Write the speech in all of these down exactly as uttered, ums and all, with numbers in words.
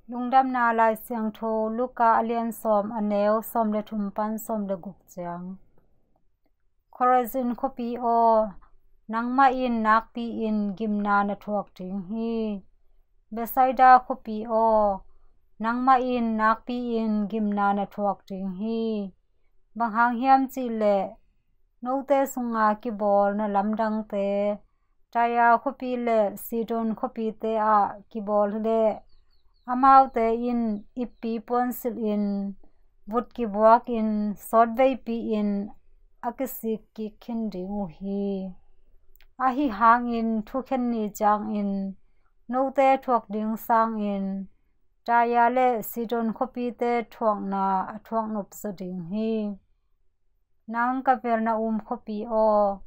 Lungdamna Lai Siangtho Luka a lian sawm, a neu sawm le thum pan sawm le guk ciang. Khorazin khuapi aw, nangmah in nakpi-in gimna na thuak ding hi. Bethsaida khuapi aw, nangmah in nakpi-in gimna na thuak ding hi. Bang hang hiam cih leh, note sunga kibawl na lamdangte Tyre khuapi le Sidon khuapite ah kibawl hi leh, amaute in ippi puansilhin, vut kibuakin, sawtveipi-in a kisik kik khin ding uh hi. Ahi hangin thukhen ni ciangin note thuak ding sangin Tyre le Sidon khuapite thuakna a thuak nopsa ding hi. Nang Kapernaum khuapi aw,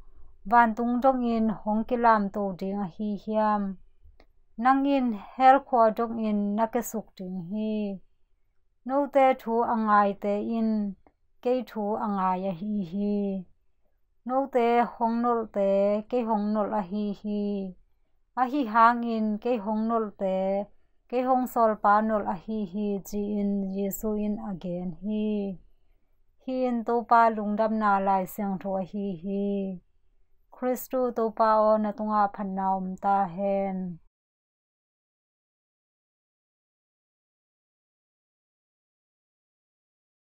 vantung dongin hong kilamto ding ahi hiam? Nang in hell khua dongin na kiasuk ding hi. Note thu a ngaite in kei thu a ngai ahi hi. Note hong nolhte kei hong nolh ahi hi. Ahi hangin kei hong nolhte kei hong sawlpa nolh ahi hi, ci-in Jesu in a gen hi. Hih in Topa Lungdamna Lai Siangtho ahi hi. Khristu Topa aw, na tungah phatna om ta hen.